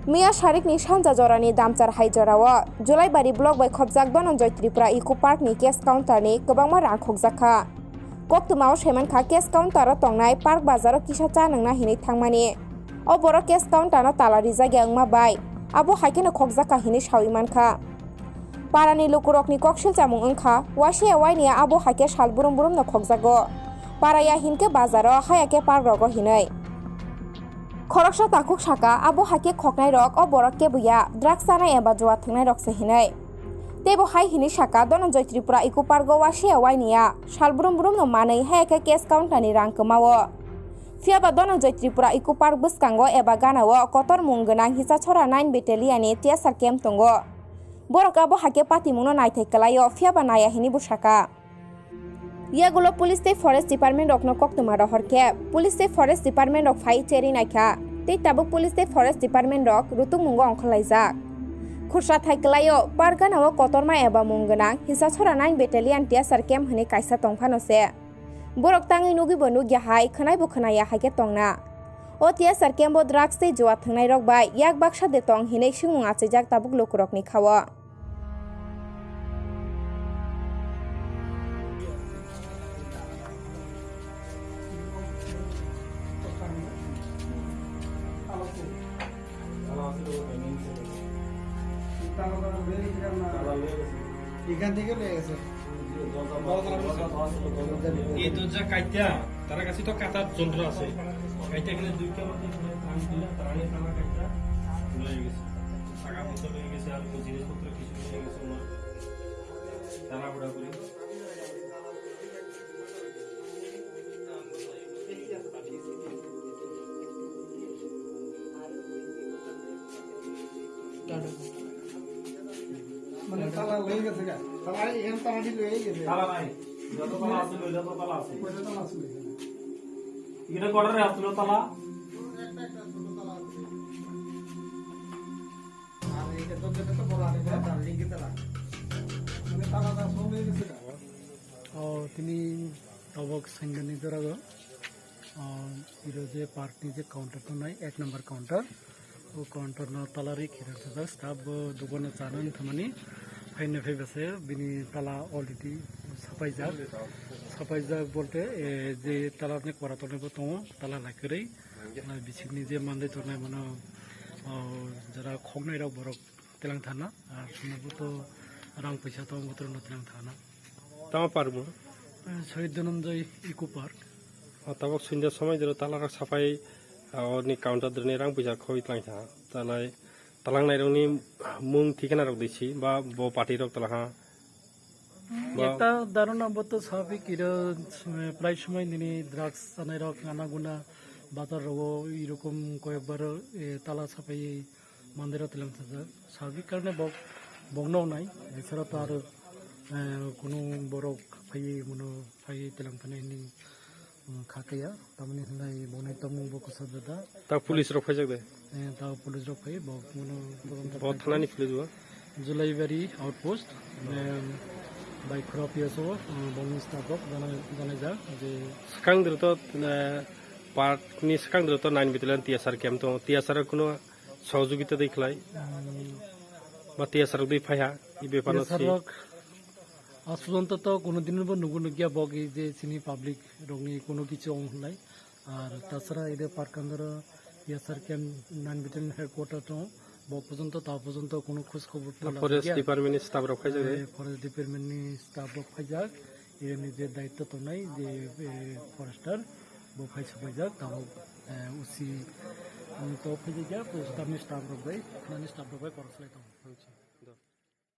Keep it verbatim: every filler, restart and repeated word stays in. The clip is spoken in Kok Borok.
Miya sarikni sanja jorani damchar hai jorao Julaibari block bai khopjak Dhananjay Tripura Eco Park ni cash counter ni kwbangma rang khokjak kha. Koktwmao saimankha cash counter o tongnai park bazaro kisa cha nwngna hinwi thangmani. O borok cash counter no tala rijak ya wngma bai abo haikheno khokjak kha hinwi sawi mankha. Parani lukurokni koksil chamung wngkha, wasia wainiya abo haikhe sal brum brumno khokjago. Paraya hinkhe bazaro, hayakhe parkrogo hinwi. Khoroksa takhuk saka, abo haikhe khoknairok o borok kebo ya, drugs chanai eba jua thwngnairokse hinwi. Teibo hai hinwi saka, Dhananjay Tripura Eco Park o wasia wainiya sal brum brumno manwi, hayakhe cash counter ni rang kwmao. Phiyaba Dhananjay Tripura Eco Park bwskango eba ganao kotor mung gwnang Hisachora nine Battalion ni T S R camp tongo. Borok abo haikhe patimungno naithai kwlaio, phiyaba naya hinwi bo saka. Yagulo Police tei Forest Department rokno koktwma rohor khe, Police tei Forest Department rok phai cherwi naikha, tei tabuk Police tei Forest Department rok rutukmungo ongkhorlaijak. Khursa thai kwlaio, park ganao kotorma eba mung gwnang Hisachora nine Battalion T S R camp hinwi kaisa tongphano se. Borok tangwi nugwi bo nukya hai, khwnai bo khwnaya hai khe tongna. O T S R camp o drugs tei jua thwngnairok bai yak baksa de tong hinwi swngmung achaijak tabuk lukurokni khao. এখান থেকে নিয়ে গেছে। এই দরজা কাটটা, তার কাছে তো কাটার যন্ত্র আছে। কাটটা এখানে দুইটা মতো এখানে টান দিলে, টানে টানা কাটটা লয়ে গেছে। টাকা পয়সা লয়ে গেছে, আর কোনো জিনিসপত্র কিছু নিয়ে গেছে ওনার। তাড়াহুড়া করে। মানে তালা লয়ে গেছে গা? তালা এখানে তালা দিয়ে লয়ে গেছে। তালা নাই। যত তালা আছে, লই যত তালা আছে। কয়টা তালা আছে এখানে? এখানে কটারে আসছিল তালা? একটা, একটা ছোট তালা আছে। আর এইটা দরজাটা তো বড়, আর এটা তালা, লিঙ্কে তালা। মানে তালাটা সব লয়ে গেছে গা? O tini tabok sengani jorago, o, iro je park ni je counter tongnai, ek number counter. O counter no tala ri khirang sajak, staff bo dogan o chana wng thangmani. Phaino phaiba se bini tala already sapaijak. Sapaijak bolte, eh, je tala ni kora tongnai bo tongo, tala lai kwrwi. Bisingni je mandai tongnai mano, o, jara khoknai rok borok tilang thana, ar chwngno bo to rang puisa tongo, bo to rwno tilang thana. Tamo park bo? Eh, Shahid Dhananjay Eco Park. O tabok sundor somoi jora tala rok sapai, ah, oni counter dini rang puisa khoi tilang thana. Talai talang nai rokni mung thikana rok disi ba bo party rok tala ha. Ba- Ekta dharona bo to sabik iro, eh, prai somoi nini drugs chanai rok ana guna bazar rogo irokom koyekbar, eh, tala sapai Mandir o tilang thajak. Sabik karne bok, bok no nai. Esara to aro, eh, kunu borok phai, mono phai tilang thani hini, mm, khakaya. Tamani hinai bonai tomung bo kusa jada. Ta police rok phaijak de? Eh, ta police rok phai, bok mono todonto bo khai thanani khlai. Police bo? Julaibari outpost, em, bai khura P S O, eh, bongni staff rok janai, janai jak je. Swkang dwrwi to, eh, park ni swkang dwrwi to nine battalion T S R camp tongo. T S R kunu Sohojogita de khlai. Hmm. Ba T S R rok de phaiha, i bepar no T S R si. Rok, aaj porjonto to kono din bo nugo nukya bok ei je chini public rokni kono kichu ong hwnlai. Ar tasara ede park andaro T S R camp nine battalion headquarter tongo. Bok porjonto, ta porjonto kono khoj khobor to. Forest department ni staff rok phaijak de? Eh, forest department ni staff rok phaijak. Ede ni je daitto tongnai je, eh, forester bo phai supaijak. Tabok, eh, O C, um, to phaijak ya, staff ni staff rok bai, nani staff rok bai korok slai tongo.